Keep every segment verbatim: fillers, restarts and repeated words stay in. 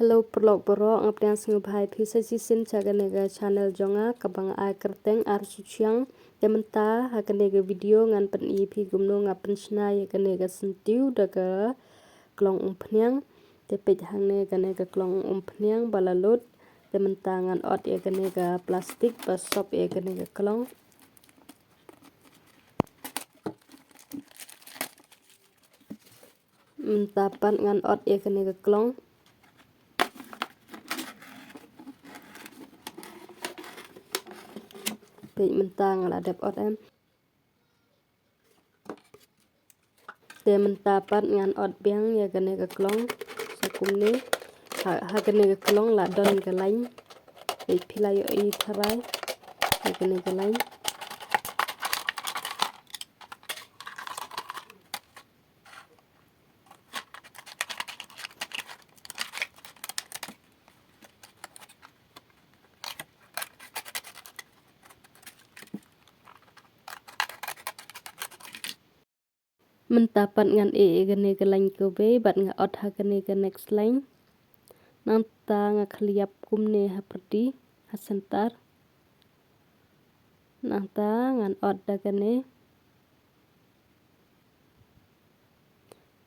Hello paralok baroh, nga pdiang sngewbha ïa phi sa shisien sha kane ka channel jong nga, kaba nga ai kyrteng Ar Shu Chiang. Te mynta ha kane ka video ngan pyni ïa phi kumno nga pynshna ïa kane ka syntiew da ka klong umphniang. Te peit hangne kane ka klong umphniang ba la lut. Te mynta ngan ot ïa kane ka plastik ba sop ïa kane ka klong. Mynta pat ngan ot ïa kane ka klong. Peit mynta nga la dep ot em. Te mynta pat ngan ot biang ïa kane ka klong. Sa kumne. Ha, ha kane ka klong la don ka lain. Peit phi la ïohi tharai. Ha kane ka lain. Mynta pat ngan ïeh ïa kane ka lain kawei bad nga ot ha kane ka next lain. Nangta nga khylliap kumne ha pyrdi, ha center. Nangta ngan ot da kane.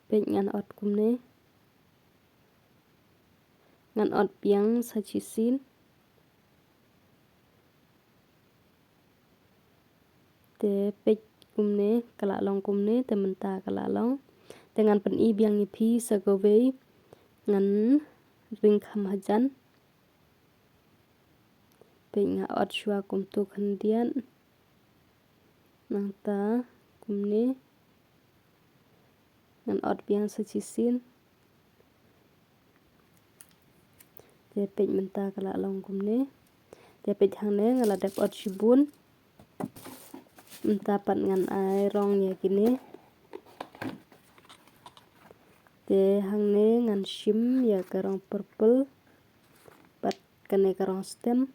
Peit ngan ot kumne. Ngan ot biang sa shisien. Te peit kumne, ka la long kumne, te mynta ka la long. Te ngan pyni biang ïa phi sa kawei, ngan ring kham hajan. Peit nga ot shuwa kumtu khyndiat. Nangta kumne. Ngan ot biang sa shisien. Te peit mynta ka la long kumne. Te peit hangne nga la dep ot shibun. Mynta pat ngan ai rong ïa kine. Te hangne ngan shim ïa ka rong purple bad kane ka rong stem.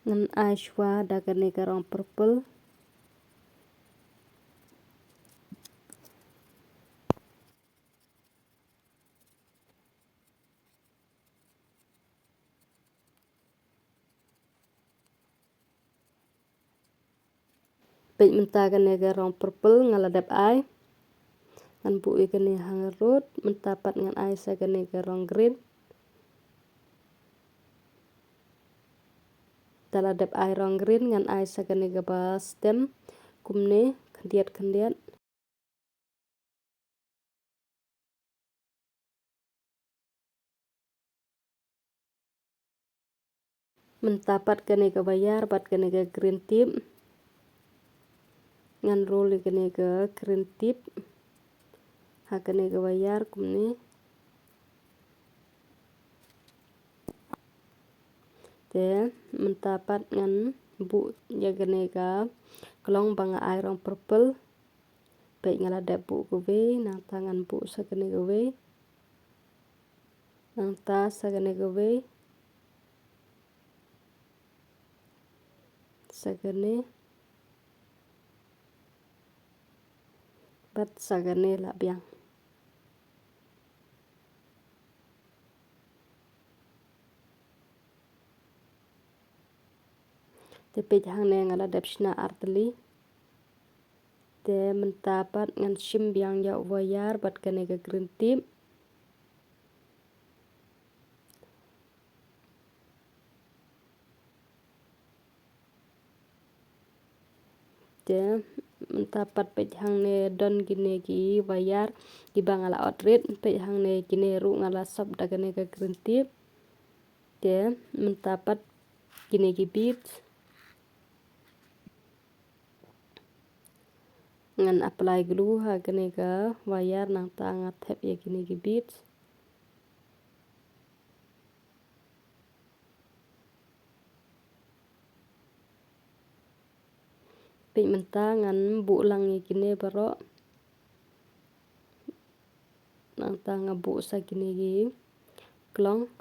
Ngan ai shuwa da kane ka rong purple. Peit mynta kane ka rong purple nga la dep ai. Ngan buh ïa kane hangrud, mynta pat ngan ai sa kane ka rong green. Te la dep ai rong green ngan ai sa kane kaba stem kumne khyndiat khyndiat. Mynta pat kane ka wire bad kane ka green tip. Ngan roll ïa kane ka green tip ha kane ka wire kumne. Te mynta pat ngan buh ïa kane ka klong ba nga ai rong purple. Peit nga la dep buh kawei, nangta ngan buh sa kane kawei. Nangta sa kane kawei. Sa kane. Bad sa kane lah biang. Te peit hangne nga la dep shna artylli. Te mynta pat ngan shim biang ïa u wire bad kane ka green tip. Te mynta pat peit hangne don kine ki wire kiba nga la ot rit, peit hangne kine ruh nga la sop da kane ka green tip. Te mynta pat kine ki beads. Ngan apply glue ha kane ka wire nangta nga thep ïa kine ki beads. Peit mynta ngan buh lang ïa kine baroh. Nangta nga buh sa kine ki klong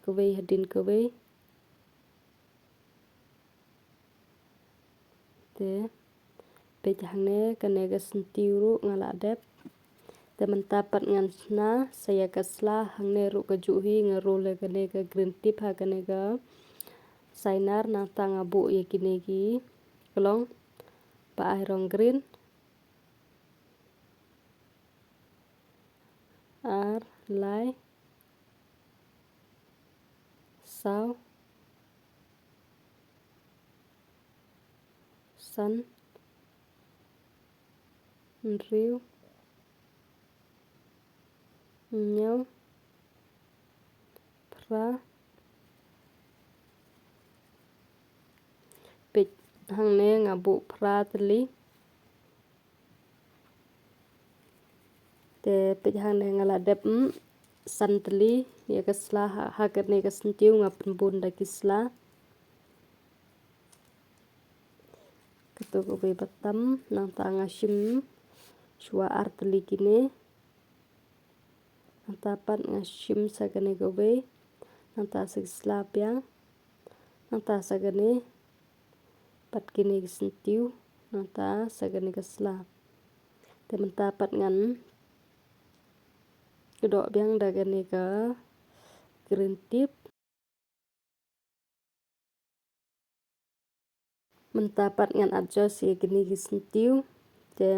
kawei hadien kawei. Te Peit hangne kane ka syntiew ruh nga la dep. Te mynta pat ngan shna sa ïa ka sla, hangne ruh kajuh hi nga roll ïa kane ka green tip ha kane ka sainar, nangta nga buh ïa kine ki klong ba ai rong green. Ar, lai, saw, san, hynriew, hynñiew, phra. Peit hangne nga buh phra tylli. Te peit hangne nga la dep, mm, san tylli ïa ka sla ha, ha kane ka syntiew nga pynbun da ki sla. Kato kawei ba tam, nangta nga shim shuwa ar tylli kine. Nangta pat nga shim sa kane kawei, nangta sa ki sla biang, nangta sa kane pat kine ki syntiew, nangta sa kane ka sla. Te mynta pat ngan kdoh biang da kane ka green tip. Mynta pat ngan adjust ïa kine ki syntiew. Te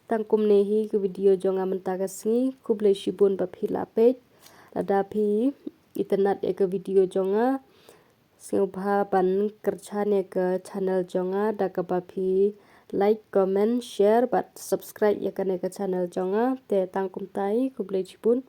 tang kumne hi ka video jong nga mynta ka sngi. Khublei shibun ba phi la peit. Lada phi itynnad ïa ka video jong nga, sngewbha ban kyrchan ïa ka channel jong nga da kaba phi like, comment, share bad subscribe ïa kane ka channel jong nga. Te tang kumta hi, khublei shibun.